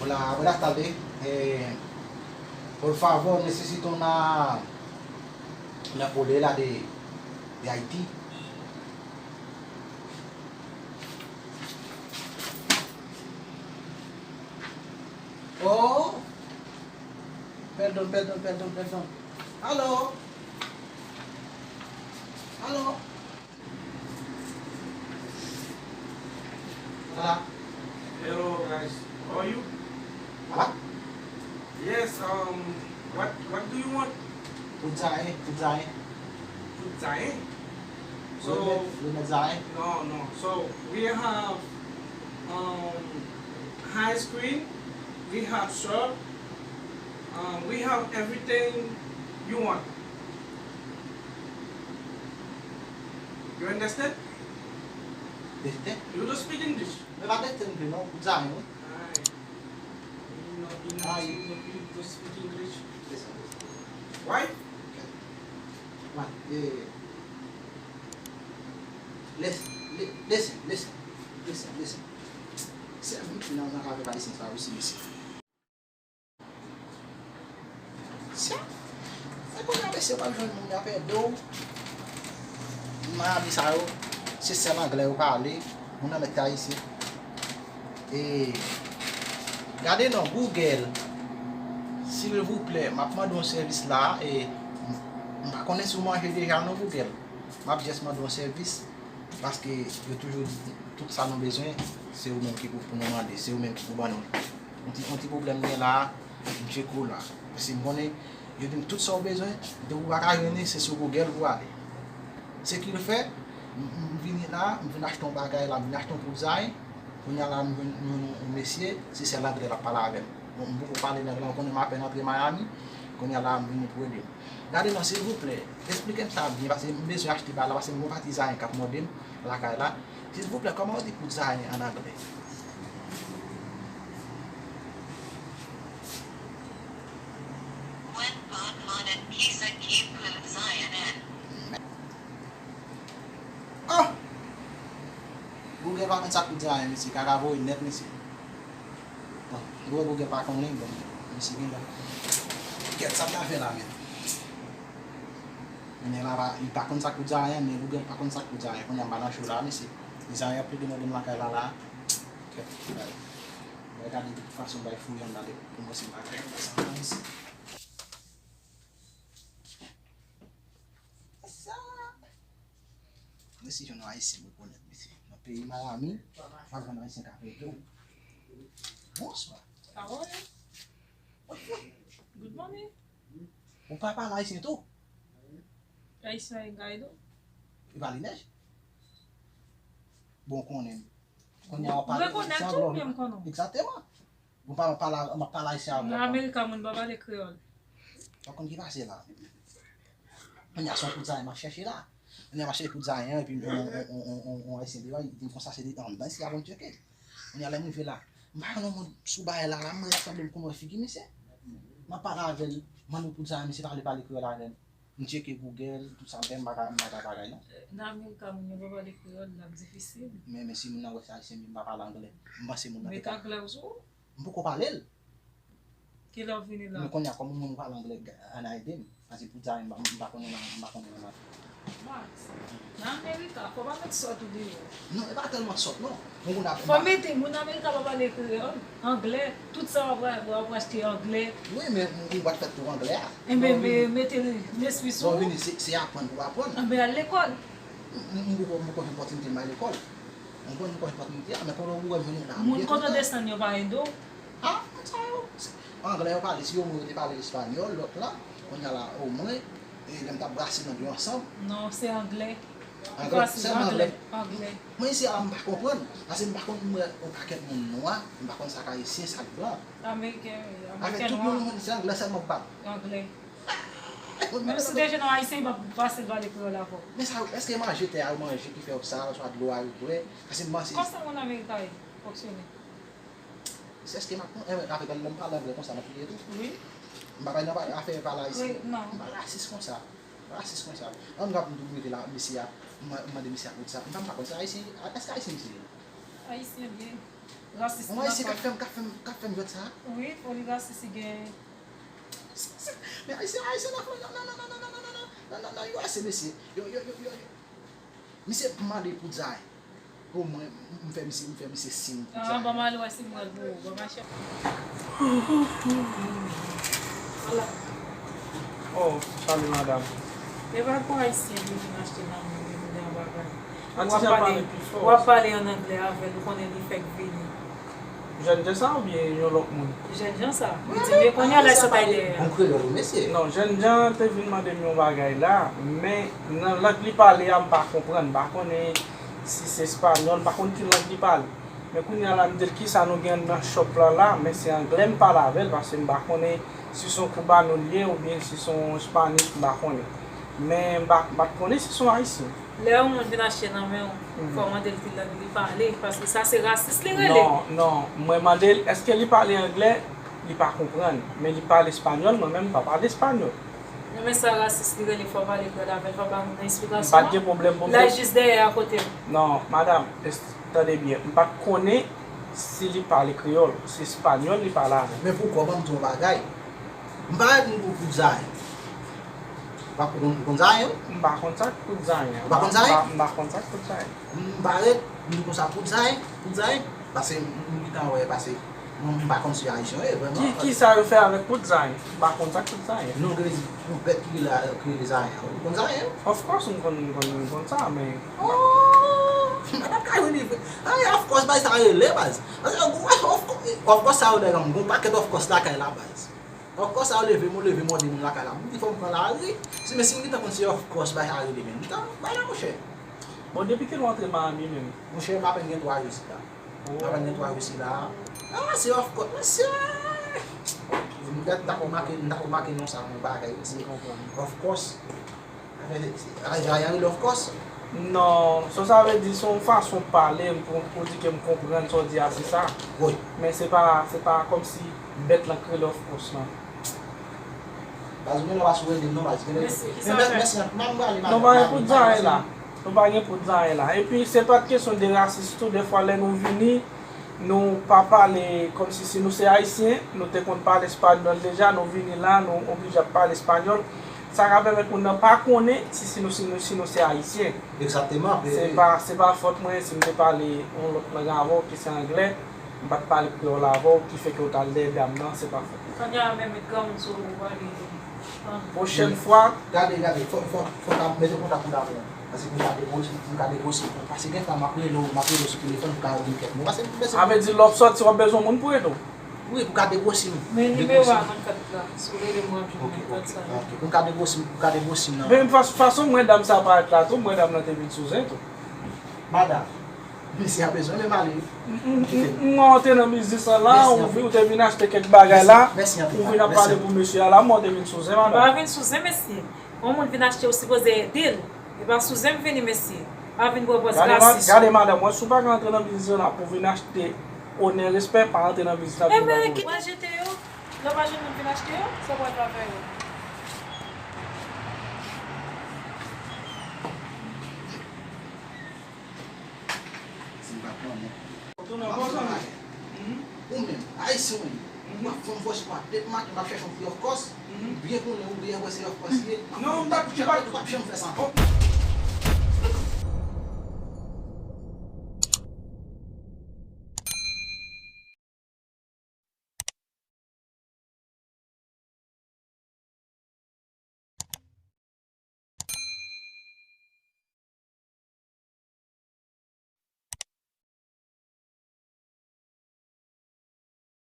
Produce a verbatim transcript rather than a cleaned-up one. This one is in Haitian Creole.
La, buenas tardes. Eh, por favor, necesito una, una polera de, de Haití. Oh, perdón, perdón, perdón, perdón. Aló. Aló. Hola. Hello, guys. How are you? Hola. Yes, um, what, what do you want? Pizza, eh? Pizza, eh? Pizza, eh? So, no, no. So, we have, um, ice cream, we have shop, um, we have everything you want. You understand? Desde? You don't speak English? Mwen pa tande angle non, pou di sa menm wi. Alright. You know, you know, you know, you don't speak English. Listen, listen. Why? Okay. Why? Yeah, yeah, yeah. Listen, li- listen, listen. Listen, listen. Se mwen ki nan nan kafè pa isit sa wi, si mesye. Sa, se kounye a mesye w pral jwenn moun y ap ede w. Miami sa yo, se sèl anglè yo pale, moun nan mèt te ayisyen. E, gade non, Google, silvouplè, m ap mande yon sèvis la, e, m, m pa konnen si w manje deja non, Google. M ap jis mande yon sèvis, paske yo toujou di, tout sa nou bezwen, se ou menm ki pou, pou nou mande, se ou menm ki pou ban nou. Yon ti, yon ti pwoblèm gen la, m tcheke w la. Paske m konnen, yo di m tout sa w bezwen, depi w pa ka jwenn li, se sou Google pou w ale. Se ki l fè, m, m vini la, m vin achte yon bagay la, m vin achte yon kout zay, kounye a la, m jwenn, m jwenn yon mesye, se sèl anglè l ap pale avè m. Bon, m poko pale lang la, ou konnen m apèn antre Miami, kounye a la, m vini pou ede m. Gade non, silvouplè, esplike m sa byen, paske m bezwen achte bagay la, paske m gen yon pati zayen k ap mande m lakay la. Silvouplè, kòman yo di kout zayen an anglè? Mwen pa konnen kisa ki kout zayen an. Oh! Google pa konn sa kout zayen, mesye, kaka voye nèt, mesye. Bon, Google pa konnen, bon, mesye gen lè. Kèt sa m ta fè la menm. Kounye a la, li pa konn sa k pou di ayen, men Google pa konn sa k pou di ayen. Kounye a m pa nan cho la, mesye. Mizè ap plede mande m lakay la, la. Kèt, bay. Mwen gade de tout fason, bay fouye anndan de pou mwen si m pa ka jwenn sa nan isi. Sa. Mesye, jwenn yon ayisyen rekonèt, mesye. Nan peyi Miami, w ap jwenn ayisyen k ap ede w. Bonswa. How are you? Good morning. Ou pa pale ayisyen tou? Ayisyen e gay do. Li pale nèj? Bon, konnen. Kounye a w ap pale. Ou rekonèt tou, men m konnen w. Egzakteman. Bon, pa, pa la, m ap pale ayisyen avè w. Nan Amerika, moun pa pale kreyòl. Pa konn ki pase la. Kounye a se yon kout zayen m ap chèche la. Kounye a m ap chèche kout zayen an, epi yon, yon, yon, yon, yon, yon ayisyen deyò, li di m konsa se de anndan isi a pou m tcheke. Kounye a lè m rive la, m pa jwenn yon moun sou bagay la, la, mwen sanble m konn wè figi misye. M ap pale avè l, mande l pou di sa, misye pa vle pale kreyòl avè m. M tcheke Google, tout sa, m fè, m pa ka, m pa ka bagay non. Nan Amerika, moun yo pa pale kreyòl, l ap difisil. Men, men si moun nan wè se ayisyen, m pa pale anglè. M panse moun nan te ka. Met anglè w sou ou? M poko pale l. Kilè w vini la? Men kounye a, kòm ou menm ou pale anglè, ann ede m. Paske pou di sa, m pa, m pa konnen nan, m pa konnen nan. Max, nan Amerika, fò w pa met sòt ou deyò. Non, e pa tèlman sòt, non. Bon, moun ap, fò mete, moun Amerika pa pale kreyòl, anglè, tout sa w ap, w ap achte anglè. Wi, men m, m pa t fèt pou anglè a. Enben, men mete lespri sou ou. Lè w vini, se, se aprann pou w aprann. Enben, al lekòl. M, m, m poko, m poko gen opòtinite m al lekòl. M poko gen opòtinite a, men kote w wè m vini la, m byen kontan. Moun kote w desann yo pa ede w? Ah, moun sa yo, se, anglè yo pale, si omwen yo te pale espanyòl, lòt la, kounye a la, omwen, e lè m t ap brase nèg yo ansanm. Non, se anglè. Anglè, sèlman anglè. Anglè. Mwen isi a, m pa konprann, paske m pa konn, m wè yon pakèt moun nwa, m pa konn sa k ayisyen, sa k blan. Ameriken, wi, ameriken nwa. Avèk tout moun, se anglè sèlman k pale. Anglè. Menm si w te jwenn yon ayisyen, li p ap fasil pale kreyòl avè w. Men sa, èske manje tè a yo manje ki fè yo sal, oswa dlo a yo dwè? Paske m panse. Konsa moun Amerika ye, fonksyone. Se èske m ap, eh, avèk lè m pale anglè konsa, m ap kriye tou? Wi. M pa bay nan afè pale ayisyen. Wi, non. M pa rasis konsa. M pa rasis konsa. Ann rap m tou rive la, mesye a, m, m mande mesye a pou di sa. M pa, m pa konn se ayisyen, èske ayisyen misye ye? Ayisyen byen. Rasis. Yon Ayisyen k ap fè m, k ap fè m, k ap fè m jwèt sa? Wi, foli rasis li gen. Men Ayisyen, Ayisyen nan, nan, nan, nan, nan, nan, nan, nan, nan, nan, nan, nan, yo ase, mesye. Yo, yo, yo, yo, yo. Misye mande pou Zay. Pou mwen, m fè misye, m fè misye siy pou Zay. Ah, ban m al wè si m wè l pou ou. Ban m al chèche. Ala. Oh, salut madame. E pa pou Ayisyen ki vin achte nan men, vin gen yon bagay. An ti jan pale pi fò. W ap pale an anglè avè l, ou konnen li fèk vini. Jènjan sa oubyen yon lòt moun? Jènjan sa. Li di, men kounye a la sot ay dèyè. Bon kreyòl wi, mesye. Non, jènjan te vin mande m yon bagay la, men nan lang li pale a, m pa konprann. M pa konnen si se espanyòl, m pa konn ki lang li pale. Men kounye a la, m di l, kisa nou gen nan shop la la, men se anglè m pale avè l, paske m pa konnen si se yon koubano l ye oubyen si se yon espanyòl, m pa konnen. Men m pa, m pa t konnen si se yon ayisyen. Lè yon moun vin achte nan men w, fò w mande l ki lang li pale, paske sa se rasis li rele. Non, non, mwen mande l, èske li pale anglè? Li pa konprann, men li pale espanyòl, mwen menm m pa pale espanyòl. Non, men sa rasis li rele, fò w pale kreyòl avè l, fò w ba moun nan esplikasyon. M pa t gen pwoblèm pou m te. L al jis dèyè a kote m. Non, madam, es-, tande byen, m pa t konnen si li pale kreyòl, se espanyòl li pale avè m. Men poukò, ban m di w yon bagay. M pa ret m pou kout zayen. Ou pa konn, ou konn zayen, wi? M pa konn sa k kout zayen. Ou pa konn zayen? M pa, m pa konn sa k kout zayen. M pa ret m di konsa kout zayen, kout zayen. Paske m, m gentan wè, paske mwen, m pa konn si ayisyen yo ye, vrèman. Ki, kisa yo fè avèk kout zayen? M pa konn sa k kout zayen. Non, gen yon bèt ki rele, ki rele zayen. Ou konn zayen? Of course, m konn, m konn, m konn sa, men. Oh! Madanm ka jwenn li vre. Ay, of course, bay sa rele, baz. Paske, of course, of course, sa yo nèg an, m gon pakèt of course lakay la, baz. Of course, sa yo leve m, ou leve m, mòde moun lakay la. M di fò m pran lari. Si, men si m gentan konn se of course, bay sa rele, men m ta, bay la, monchè. Bon, depi kilè w antre Miami menm? Monchè, m apèn gen twa jou isit la. M apèn gen twa jou isit la. Ah, se of course, mesye! M t ap make, m t ap make non sa, yon bagay, mesye. Of course. Afè, afè, afè, afè, of course. Non, so sa vle di, se yon fason pale m pou, pou di ke m konprann sa w di a, se sa. Wi. Men se pa, se pa kòmsi bèt lan k rele of course lan. Baz, ou menm la pa sou rele m non, baz. Mèsi, kisa w fè? Mèsi, m, m, m, m, non, pa gen pout zayen la. Nou pa gen pout zayen la. Epi, se pa t kesyon de rasis tou. Defwa, lè nou vini, nou pa pale kòmsi si nou se ayisyen. Nou te konn pale espanyòl deja. Nou vini la, nou oblije ap pale espanyòl. Sa ka pèmèt moun nan pa konnen si, si nou, si nou, si nou se ayisyen. Egzakteman. Se pa, se pa fòt mwen si m te pale yon lòt lang avè w ki se anglè. M pa t pale kreyòl avè w, ki fè ke w t al dèyè dam nan, se pa fòt mwen. Kounye a menm met granmoun sou ou, ou pale. Pwochèn fwa. Gade, gade, fò, fò, fò w ta mete kontak ou dam nan. Paske pou m ka degosi, pou m ka degosi. Paske gen fwa m ap rele w, m ap rele w sou telefòn pou ka di kèk mo. Paske m bezwen. Sa vle di lè w sòti, w ap bezwen moun pou ede w? Wi, pou ka degosi m. Men nimewo a vennkat la, si w rele m, w ap jwenn vennkat sa. Ok, ok, ok. Pou m ka degosi m, pou m ka degosi m nan. Men fas-, fason m wè dam sa parèt la tou, m wè dam nan te vin sou zen tou. Madanm. Mesye a bezwen menm ale. M, m, m, m wè w te nan biznis lan la, ou vin, ou te vin achte kèk bagay la, ou vin ap pale pou mesye a la, m wè w te vin sou zen, madanm. M pa vin sou zen, mesye. Yon moun vin achte, ou sipoze ede l. E pa sou zen m vini, mesye. Pa vin pran pòz rasis. Gade, ma-, gade, madanm, mwen, si w pa ka antre nan biznis lan la pou w vin achte onè, respè, pa antre nan biznis lan pou bay pwoblèm. Enben, ki, w al jete yo? Lè w pa jwenn moun vin achte yo, sa w pral fè avè yo? Si m pa pran non. Ou tounen ankò, zanmi? Ou menm, ayisyen ou ye. M ap fè yon vòs pou ap depmak, m ap chèche yon ti of course. M byen konnen ou byen wè se of course li ye. Non, m p ap, m p ap, m p ap janm fè sa ankò.